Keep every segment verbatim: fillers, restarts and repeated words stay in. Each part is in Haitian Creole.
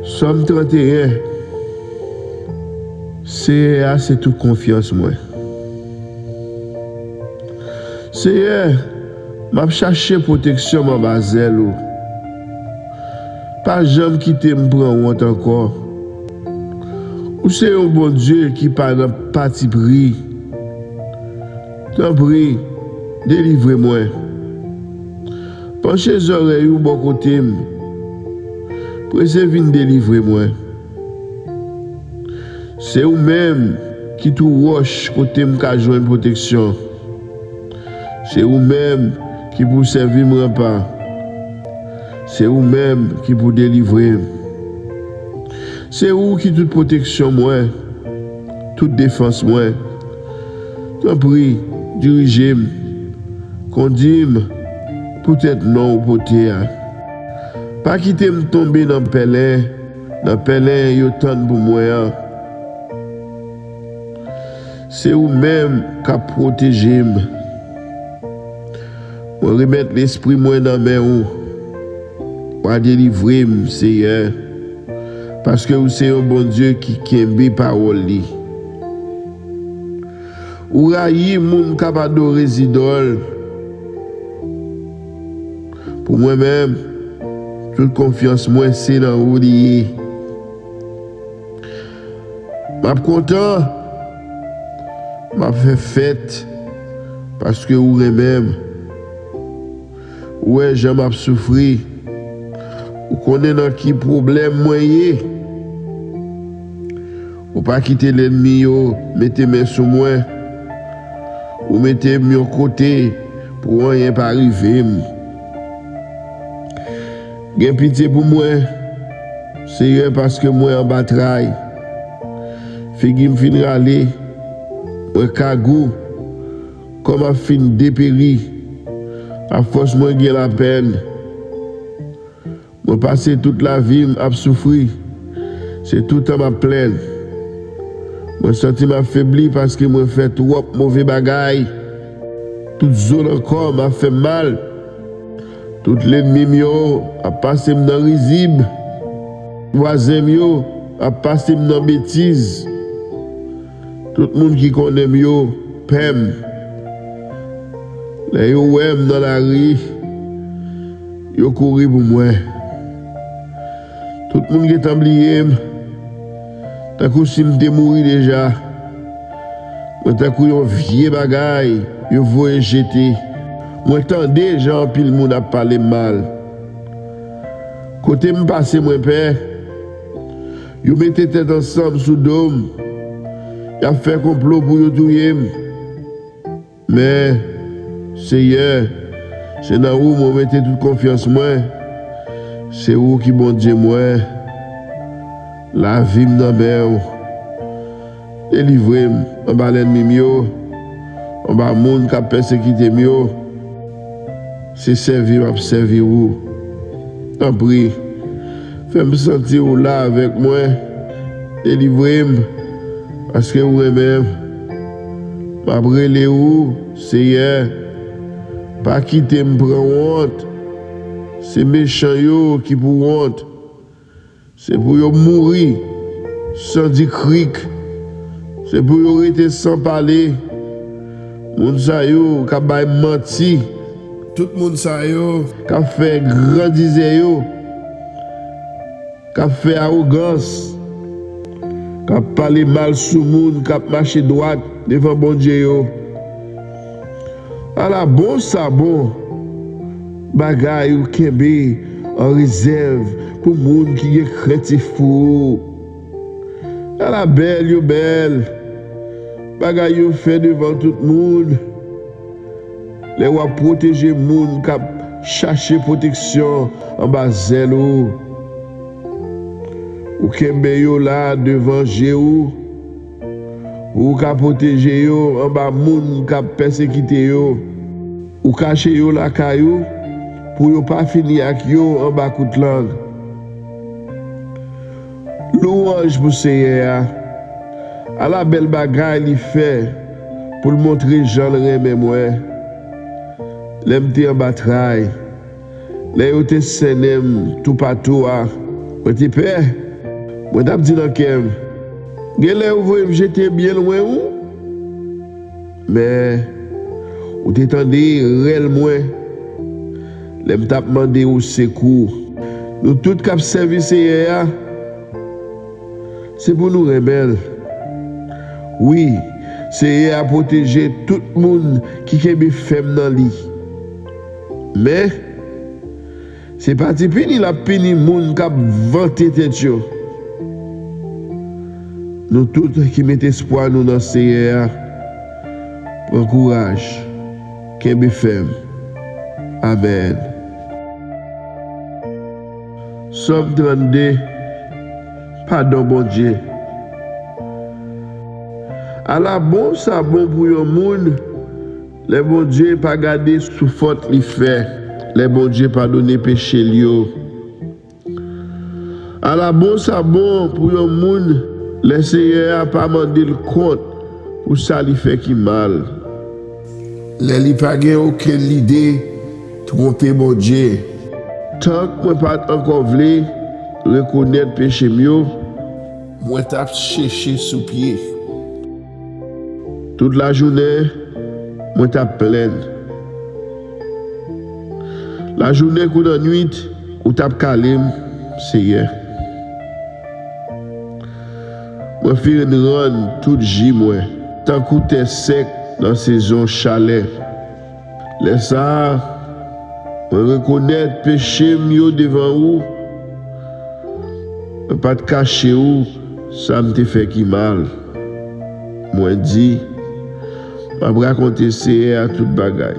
Sòm trannteyen. Seyè a se tout konfyans mwen. Seyè, m ap chache pwoteksyon m anba zèl ou. Pa janm kite m pran wont ankò. Ou se yon Bondye ki pa nan patipri. Tanpri, delivre mwen. Panche zòrèy ou bò kote m. Prese vin delivre mwen. Se ou menm ki tou wòch kote m ka jwenn pwoteksyon. Se ou menm ki pou sèvi m ranpa. Se ou menm ki pou delivre m. Se ou ki tout pwoteksyon mwen, tout defans mwen. Tanpri, dirije m, kondi m poutèt non ou pote a. Pa kite m tonbe nan pèlen, nan pèlen yo tann pou mwen an. Se ou menm k ap pwoteje m. Mwen remèt lespri mwen nan men ou. W a delivre m, Seyè, paske ou se yon Bondye ki kenbe pawòl li. Ou rayi moun k ap adore zidòl. Pou mwen menm, tout konfyans mwen se nan ou li ye. M ap kontan, m ap fè fèt, paske ou renmen m. Ou wè jan m ap soufri. Ou konnen nan ki pwoblèm mwen ye. Ou pa kite lènmi yo mete men sou mwen. Ou mete m yon kote pou anyen pa rive m. Gen pitye pou mwen, Seyè, paske mwen anba tray. Figi m fin rale, mwen kagou, kò m ap fin deperi. Afòs mwen gen lapèn. Mwen pase tout lavi m ap soufri. Se toutan m ap plenn. Mwen santi m ap febli paske mwen fè twòp move bagay. Tout zo nan kò m ap fè m mal. Tout lènmi m yo ap pase m nan rizib. Vwazen m yo ap pase m nan betiz. Tout moun ki konnen m yo pè m. Lè yo wè m nan lari, yo kouri pou mwen. Tout moun gentan bliye m, tankou si m te mouri deja. Mwen tankou yon vye bagay yo voye jete. Mwen tande jan anpil moun ap pale m mal. Kote m pase, mwen pè. Yo mete tèt ansanm sou do m. Y ap fè konplo pou yo touye m. Men, Seyè, se nan ou mwen mete tout konfyans mwen. Se ou ki Bondye mwen. Lavi m nan men w. Delivre m anba lènmi m yo, anba moun k ap pèsekite m yo. Se sèvi m ap sèvi ou. Tanpri, fè m santi ou la avèk mwen. Delivre m, paske ou renmen m. M ap rele ou, Seyè. Pa kite m pran wont. Se mechan yo ki pou wont. Se pou yo mouri san di krik. Se pou yo rete san pale. Moun sa yo k ap bay manti. Tout moun sa yo k ap fè grandizè yo, k ap fè awogans, k ap pale mal sou moun k ap mache dwat devan Bondye yo. Ala bon sa bon! Bagay ou kenbe an rezèv pou moun ki gen krentif pou ou. Ala bèl yo bèl! Bagay yo fè devan tout moun. Lè w ap pwoteje moun k ap chache pwoteksyon anba zèl ou. Ou kenbe yo la devan je ou. Ou ka pwoteje yo anba moun k ap pèsekite yo. Ou kache yo lakay ou pou yo pa fini ak yo anba kout lang. Lwanj pou Seyè a. Ala bèl bagay li fè pou l montre jan l renmen mwen. Lè m te anba tray, lè yo te sènen m toupatou a, mwen te pè. Mwen t ap di nan kè m, gen lè yo voye m jete byen lwen ou, men ou te tande rèl mwen lè m t ap mande ou sekou. Nou tout k ap sèvi Seyè a, se pou nou renmen l. Wi, Seyè a pwoteje tout moun ki kenbe fèm nan li. Men, se pa ti pini l ap pini moun k ap vante tèt yo. Nou tout ki met espwa nou nan Seyè a, pran kouraj, kenbe fèm. Amèn. Sòm trannde, padon Bondye. Ala bon sa bon pou yon moun lè Bondye pa gade sou fòt li fè, lè Bondye padone peche l yo. Ala bon sa bon pou yon moun lè Seyè a pa mande l kont pou sa li fè ki mal. Lè li pa gen okenn lide twonpe Bondye. Tank mwen pa t ankò vle rekonèt peche m yo, mwen t ap cheche sou pye. Tout lajounen, mwen t ap plenn. Lajounen kou nan nwit, ou t ap kale m, Seyè. Mwen fin rann tout ji mwen, tankou tè sèk nan sezon chalè. Lè sa a, mwen rekonèt peche m yo devan ou. Mwen pa t kache ou sa m te fè ki mal. Mwen di, m ap rakonte Seyè a tout bagay.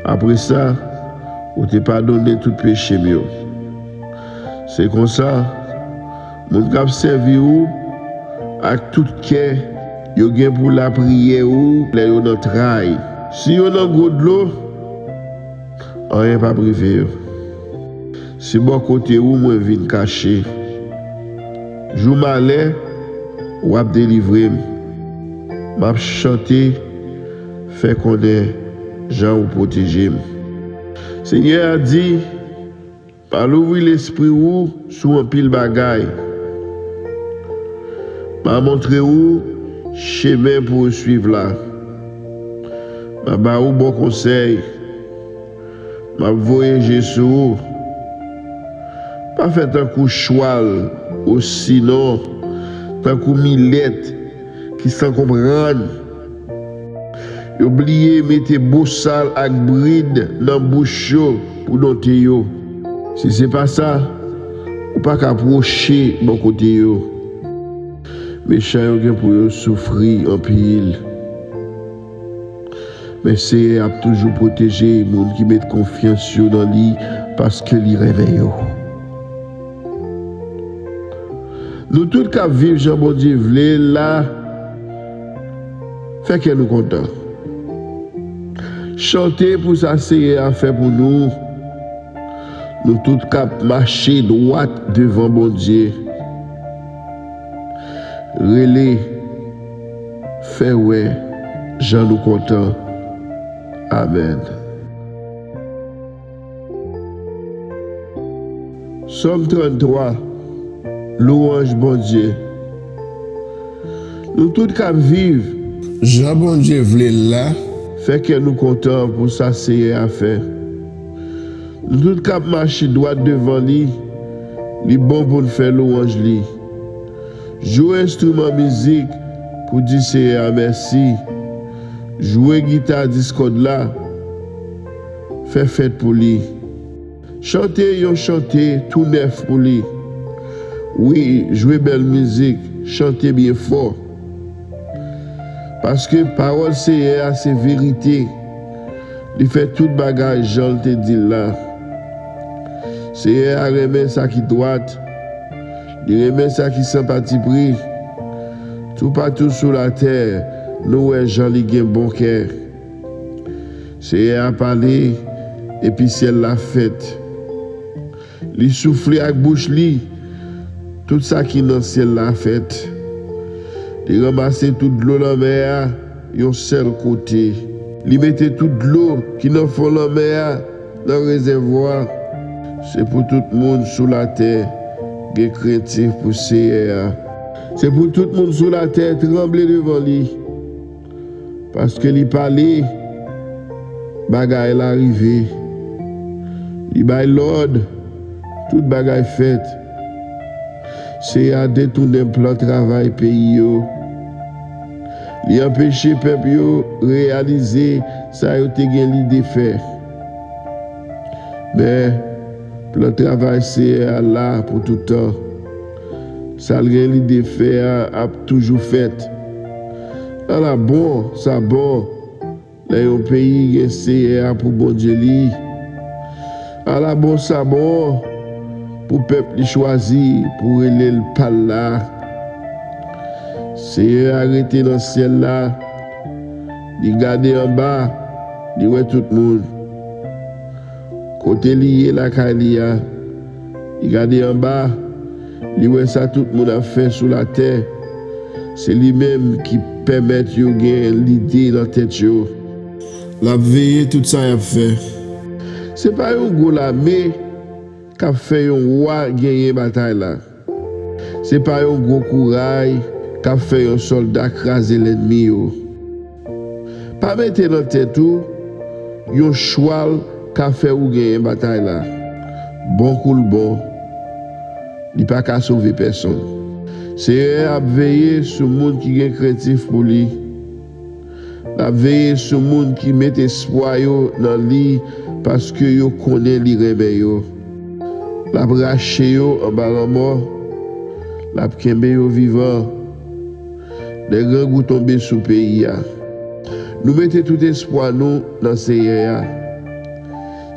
Apre sa, ou te padone tout peche m yo. Se konsa, moun k ap sèvi ou ak tout kè yo gen pou lapriyè ou lè yo nan tray. Si yo nan gwo dlo, anyen p ap rive yo. Se bò kote ou mwen vin kache. Jou malè, w ap delivre m. M ap chante, fè konnen jan ou pwoteje m. Senyè a di, m a louvri lespri ou sou anpil bagay. M a montre ou chemen pou ou swiv la. M a ba ou bon konsèy. M ap voye je sou ou. Pa fè tankou chwal, osinon tankou milèt ki san konprann. Yo bliye mete bosal ak brid nan bouch yo pou donte yo. Si se pa sa, ou pa ka pwoche bò kote yo. Mechan yo gen pou yo soufri anpil. Men Seyè ap toujou pwoteje moun ki met konfyans yo nan li, paske li renmen yo. Nou tout k ap viv jan Bondye vle l la, fè kè nou kontan. Chante pou sa Seyè a fè pou nou. Nou tout k ap mache dwat devan Bondye. Rele, fè wè jan nou kontan. Amèn. Sòm tranntwa, louwanj Bondye. Nou tout k ap viv jan Bondye vle l la, fè kè nou kontan pou sa Seyè a fè. Nou tout k ap mache dwat devan li, li bon pou n fè louwanj li. Jwe enstriman mizik pou di Seyè a mèsi. Jwe gita dis kòd la. Fè fèt pou li. Chante yon chante tou nèf pou li. Wi, jwe bèl mizik, chante byen fò. Paske pawòl Seyè a se verite. Li fè tout bagay jan l te di l la. Seyè a renmen sa ki dwat. Li renmen sa ki san patipri. Toupatou sou latè, nou wè jan li gen bon kè. Seyè a pale, epi syèl la fèt. Li soufle ak bouch li, tout sa ki nan syèl la fèt. Li ranmase tout dlo lanmè a yon sèl kote. Li mete tout dlo ki nan fon lanmè a nan rezèvwa. Se pou tout moun sou latè Gen krentif pou Seyè a. Se pou tout moun sou latè tranble devan li. Paske li pale, bagay la rive. Li bay lòd, tout bagay fèt. Seyè a detounen plan travay peyi yo. Li anpeche pèp yo reyalize sa yo te gen lide fè. Men, plan travay Seyè a la pou tout tan. Sa l gen lide fè a ap toujou fèt. Ala bon, sa bon, lè yon peyi gen Seyè a pou Bondye li. Ala bon, sa bon, pou pèp li chwazi pou rele l pa l la. Seyè a rete nan syèl la, li gade anba, li wè tout moun. Kote li ye lakay li a, li gade anba, li wè sa tout moun ap fè sou latè. Se li menm ki pèmèt yo gen lide nan tèt yo. L ap veye tout sa y ap fè. Se pa yon gwo lame k ap fè yon wa genyen batay la. Se pa yon gwo kouray k ap fè yon sòlda kraze lènmi yo. Pa mete nan tèt ou yon chwal ka fè ou genyen batay la. Bon kou l bon, li pa ka sove pèsonn. Seyè a ap veye sou moun ki gen krentif pou li. L ap veye sou moun ki met espwa yo nan li paske yo konnen li renmen yo. L ap rache yo anba lanmò. L ap kenbe yo vivan. Lè grangou tonbe sou peyi a. Nou mete tout espwa nou nan Seyè a.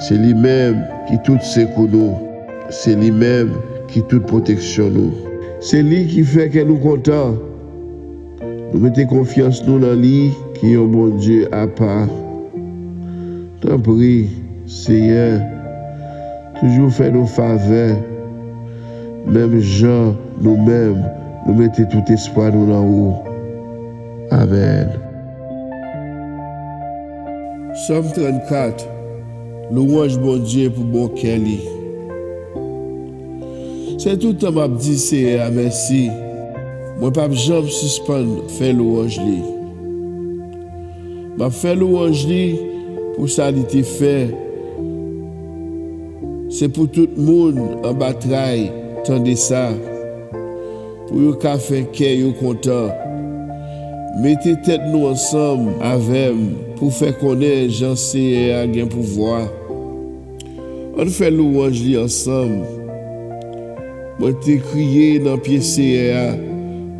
Se li menm ki tout sekou nou. Se li menm ki tout pwoteksyon nou. Se li ki fè kè nou kontan. Nou mete konfyans nou nan li ki yon Bondye apa. Tanpri, Seyè, toujou fè nou favè, menm jan nou menm, nou mete tout espwa nou nan ou. Amèn. Sòm trannkat. Lwanj Bondye pou bon kè li. Se tout tan m ap di Seyè a mèsi. Mwen p ap janm sispann fè lwanj li. M ap fè lwanj li pou sa li te fè. Se pou tout moun anba tray tande sa, pou yo ka fè kè yo kontan. Mete tèt nou ansanm avè m pou fè konnen jan Seyè a gen pouvwa. Ann fè lwanj li ansanm. Mwen te kriye nan pye Seyè a,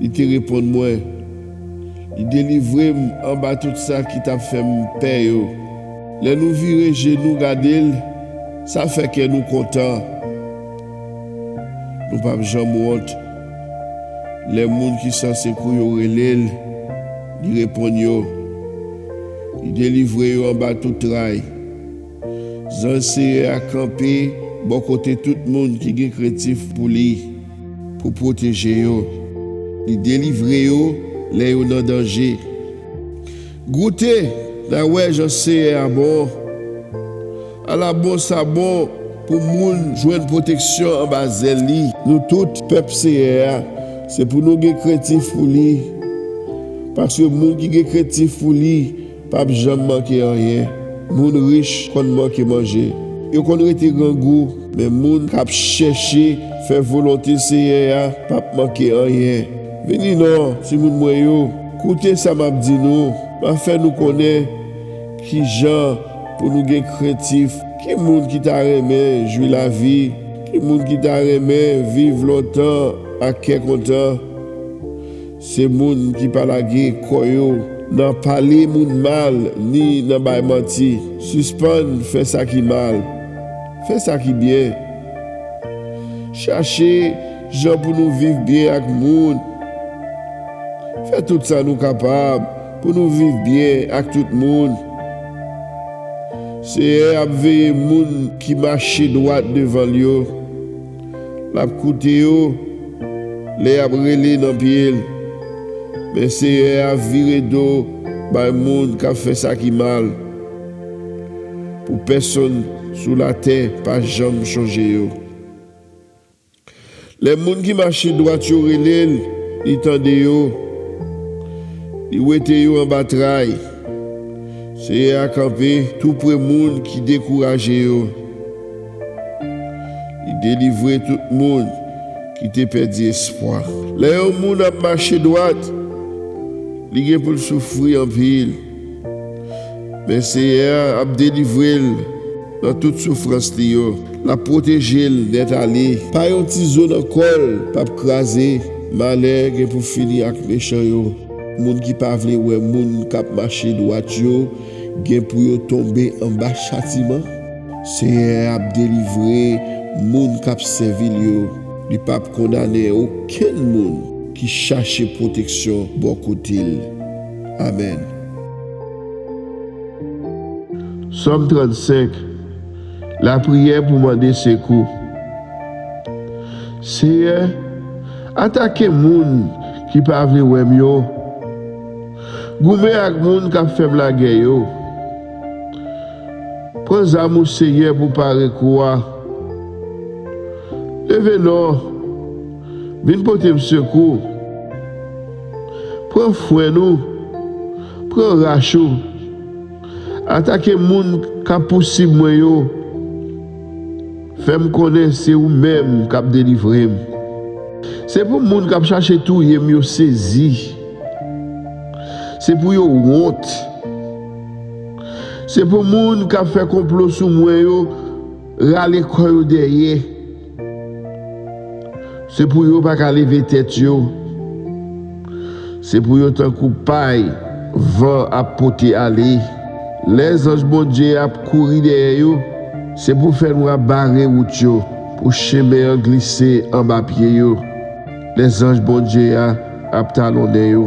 li te reponn mwen. Li delivre m anba tout sa ki t ap fè m pè yo. Lè nou vire je nou gade l, sa fè kè nou kontan. Nou p ap janm wont. Lè moun ki san sekou yo rele l, li reponn yo. Li delivre yo anba tout tray. Zanj Seyè a kanpe bò kote tout moun ki gen krentif pou li, pou pwoteje yo. Li delivre yo lè yo nan danje. Goute, n a wè jan Seyè a bon. Ala bon sa bon pou moun jwenn pwoteksyon anba zèl li. Nou tout, pèp Seyè a, se pou nou gen krentif pou li. Paske moun ki gen krentif pou li p ap janm manke anyen. Moun rich konn manke manje. Yo konn rete grangou, men moun k ap chèche fè volonte Seyè a p ap manke anyen. Vini non, timoun mwen yo, koute sa m ap di nou. M ap fè nou konnen ki jan pou nou gen krentif. Ki moun ki ta renmen jwi lavi? Ki moun ki ta renmen viv lontan ak kè kontan? Se moun ki pa lage kò yo nan pale moun mal ni nan bay manti. Sispann fè sa ki mal. Fè sa ki byen. Chache jan pou nou viv byen ak moun. Fè tout sa nou kapab pou nou viv byen ak tout moun. Seyè a ap veye moun ki mache dwat devan l yo. L ap koute yo lè y ap rele nan pye l. Men Seyè a vire do bay moun k ap fè sa ki mal, pou pèsonn sou latè pa janm chonje yo. Lè moun ki mache dwat yo rele l, li tande yo. Li wete yo anba tray. Seyè a kanpe toupre moun ki dekouraje yo. Li delivre tout moun ki te pèdi espwa. Lè yon moun ap mache dwat, li gen pou l soufri anpil. Men Seyè a ap delivre l nan tout soufrans li yo. L ap pwoteje l nèt ale. Pa yon ti zo nan kò l p ap kraze. Malè gen pou fini ak mechan yo. Moun ki pa vle wè moun k ap mache dwat yo gen pou yo tonbe anba chatiman. Seyè a ap delivre moun k ap sèvi l yo. Li p ap kondane okenn moun ki chache pwoteksyon bò kote l. Amèn. Sòm trannsenk. Lapriyè pou mande sekou. Seyè, atake moun ki pa vle wè m yo. Goumen ak moun k ap fè m lagè yo. Pran zam ou, Seyè, pou pare kou a. Leve non, vin pote m sekou. Pran fwèn ou, pran rach ou. Atake moun k ap pousib mwen yo. Fè m konnen se ou menm k ap delivre m. Se pou moun k ap chache touye m yo sezi. Se pou yo wont. Se pou moun k ap fè konplo sou mwen yo rale kò yo dèyè. Se pou yo pa ka leve tèt yo. Se pou yo tankou pay van ap pote ale. Lè zanj Bondye ap kouri dèyè yo, se pou fènwa bare wout yo, pou chemen an glise anba pye yo. Lè zanj Bondye a ap talonnen yo.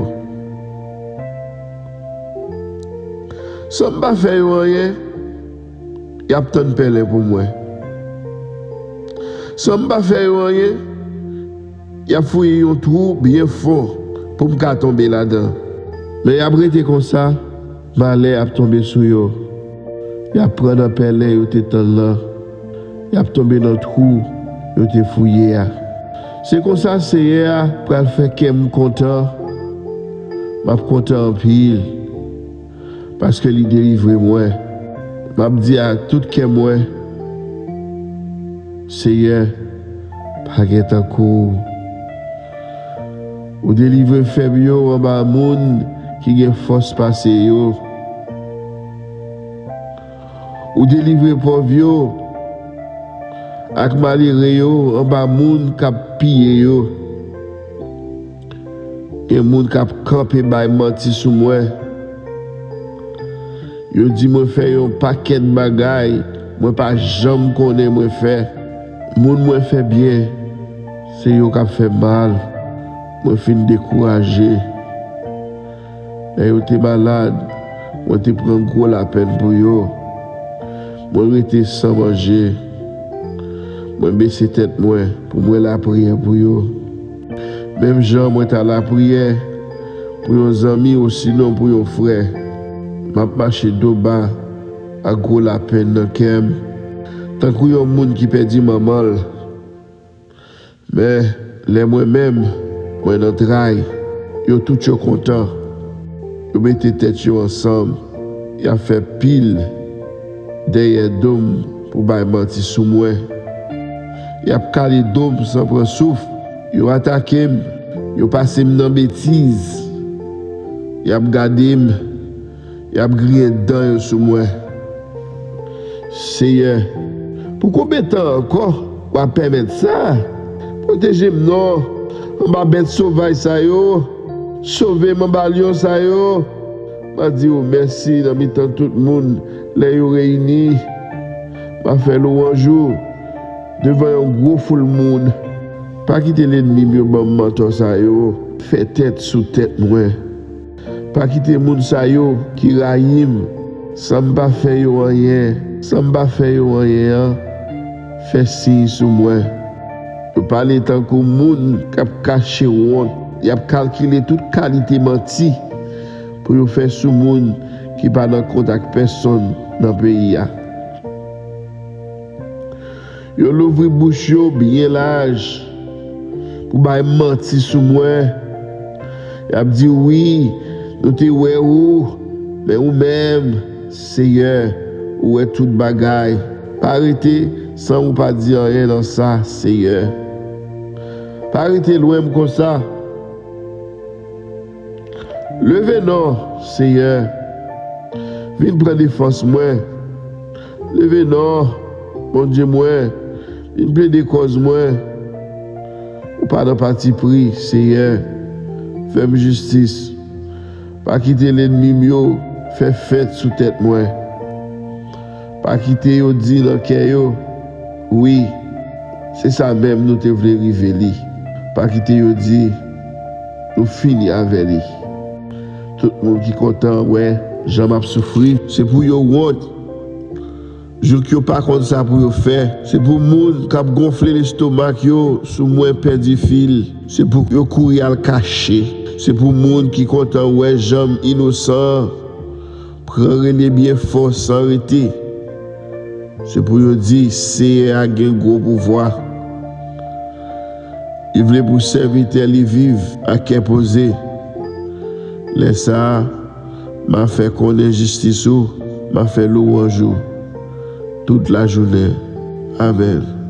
San m pa fè yo anyen, y ap tann pèlen pou mwen. San m pa fè yo anyen, y ap fouye yon twou byen fon pou m ka tonbe ladan. Men y ap rete konsa, malè ap tonbe sou yo. Y ap pran nan pèlen yo te tann lan. Y ap tonbe nan twou yo te fouye a. Se konsa Seyè a pral fè kè m kontan. M ap kontan anpil. Paske li delivre mwen. M ap di ak tout kè mwen, Seyè, pa gen tankou w. Ou delivre fèb yo anba moun ki gen fòs pase yo. Ou delivre pòv yo ak malere yo anba moun k ap piye yo. Gen moun k ap kanpe bay manti sou mwen. Yo di mwen fè yon pakèt bagay mwen pa janm konnen mwen fè. Moun mwen fè byen, se yo k ap fè mal. Mwen fin dekouraje. Lè yo te malad, mwen te pran gwo lapenn pou yo. Mwen rete san manje. Mwen bese tèt mwen pou mwen lapriyè pou yo. Menm jan mwen ta lapriyè pou yon zanmi osinon pou yon frè, m ap mache do ba ak gwo lapenn nan kè m, tankou yon moun ki pèdi manman l. Men, lè mwen menm, mwen nan tray, yo tout yo kontan. Yo mete tèt yo ansanm, y ap fè pil dèyè do m pou bay manti sou mwen. Y ap kale do m san pran souf. Yo atake m, yo pase m nan betiz. Y ap gade m, y ap griyen dan yo sou mwen. Seyè, pou konbyen tan ankò w ap pèmèt sa? Pwoteje m non, anba bèt sovaj sa yo. Sove m anba lyon sa yo. M a di w mèsi nan mitan tout moun lè yo reyini. M a fè lwanj ou devan yon gwo foul moun. Pa kite lènmi m yo ban m mantò sa yo fè tèt sou tèt mwen. Pa kite moun sa yo ki rayi m, san m pa fè yo anyen, san m pa fè yo anyen an, fè siy sou mwen. Yo pale tankou moun k ap kache wont. Y ap kalkile tout kalite manti pou yo fè sou moun ki pa nan kont ak pèsonn nan peyi a. Yo louvri bouch yo byen laj. Ou bay manti sou mwen. Y ap di, "Wi, nou te wè ou, men ou menm, Seyè, ou wè tout bagay. Pa rete san ou pa di anyen nan sa, Seyè. Pa rete lwen m konsa. Leve non, Seyè. Vin pran defans mwen. Leve non, Bondye mwen. Vin plede kòz mwen. Ou pa nan pati pri, Seyè. Fè m jistis. Pa kite lènmi m yo fè fèt sou tèt mwen. Pa kite yo di nan kè yo, 'Wi, se sa menm nou te vle rive li.' Pa kite yo di, 'Nou fini avè li.' Tout moun ki kontan wè jan m ap soufri, se pou yo wont. Jouk yo pa konn sa pou yo fè. Se pou moun k ap gonfle lestomak yo sou mwen pèdi fil. Se pou yo kouri al kache. Se pou moun ki kontan wè jan m inosan an pran rele byen fò san rete. Se pou yo di, 'Seyè a gen gwo pouvwa. Li vle pou sèvitè li viv ak kè poze.' Lè sa a, m a fè konnen jistis ou, m a fè lwanj ou tout lajounen. Amèn.